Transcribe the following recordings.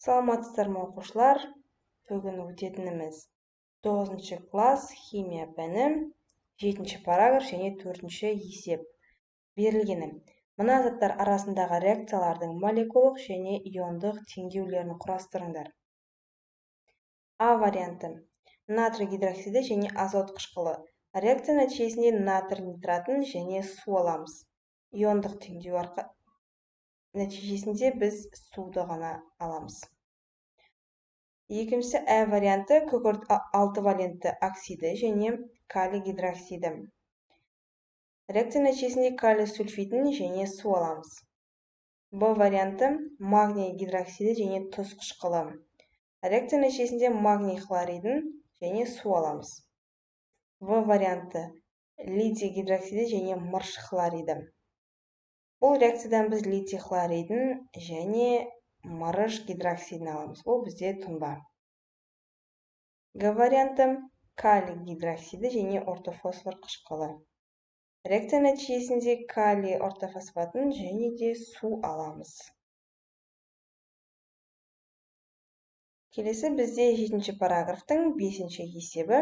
Саламатсыздар ма, оқушылар? Бүгін өтетініміз 9 класс химия пәні, 7 параграф және 4 есеп. Берілгені. Мына заттар арасындағы реакциялардың молекулалық және иондық теңдеулерін құрастырыңдар. А варианты. Натрий гидроксиді және азот қышқылы. Реакция нәтижесінде натрий нитратын және су аламыз. Иондық теңдеу нәтижесінде біз суды ғана аламыз. Екіншісі Ә варианты күкірт 6 валентті оксиді және калий гидроксиді. Реакция нәтижесінде калий сульфидін және су аламыз. Б варианты магний гидроксиді және тұз қышқылы. Реакция нәтижесінде магний хлоридін және су аламыз. В варианты литий гидроксиді және мырыш хлориді. Бұл реакциядан біз литий хлоридін және мырыш гидроксидін аламыз. Бұл бізде тұнба. Г варианты калий гидроксиді және ортофосфор қышқылы. Реакция нәтижесінде калий ортофосфатын және де су аламыз. Келесі бізде 7 параграфтың 5 есебі.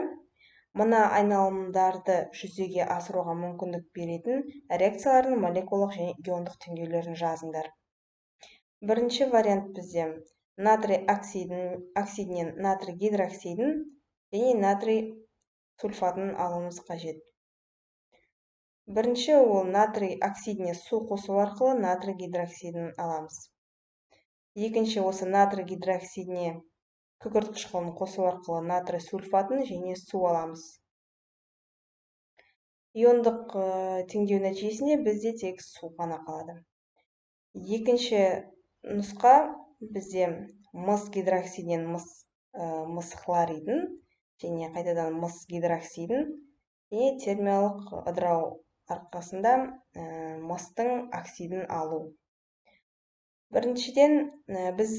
Мына айналымдарды жүзеге асыруға мүмкіндік беретін реакциялардың молекулалық және иондық теңдеулерін жазыңдар. Бірінші вариант бізде натрий оксидінен натрий гидроксидін және натрий сульфатын алуымыз қажет. Бірінші ол натрий оксидіне су қосу арқылы натрий гидроксидін аламыз. Екінші осы натрий гидроксидіне күкірт қышқылын қосу арқылы натрий сульфатын және су аламыз. Иондық теңдеу нәтижесінде бізде тек су ғана қалады. Екінші нұсқа бізде мыс гидроксидінен мыс хлоридін және қайтадан мыс гидроксидін және термиялық ыдырау арқасында мыстың оксидін алу. Біріншіден біз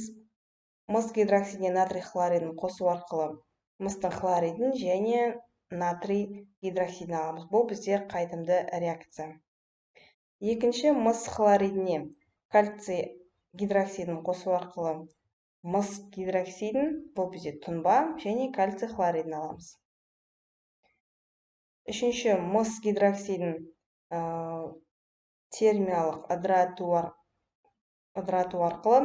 мыс гидроксидіне натрий хлоридін қосу арқылы мыстың хлоридін және натрий гидроксидін аламыз. Бұл бізде қайтымды реакция. Екінші, мыс хлоридіне кальций гидроксидін қосу арқылы мыс гидроксидін, бұл бізде тұнба, және кальций хлоридін аламыз. Үшінші, мыс гидроксидін термиялық ыдырату арқылы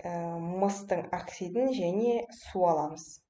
мыстың оксидін және су аламыз.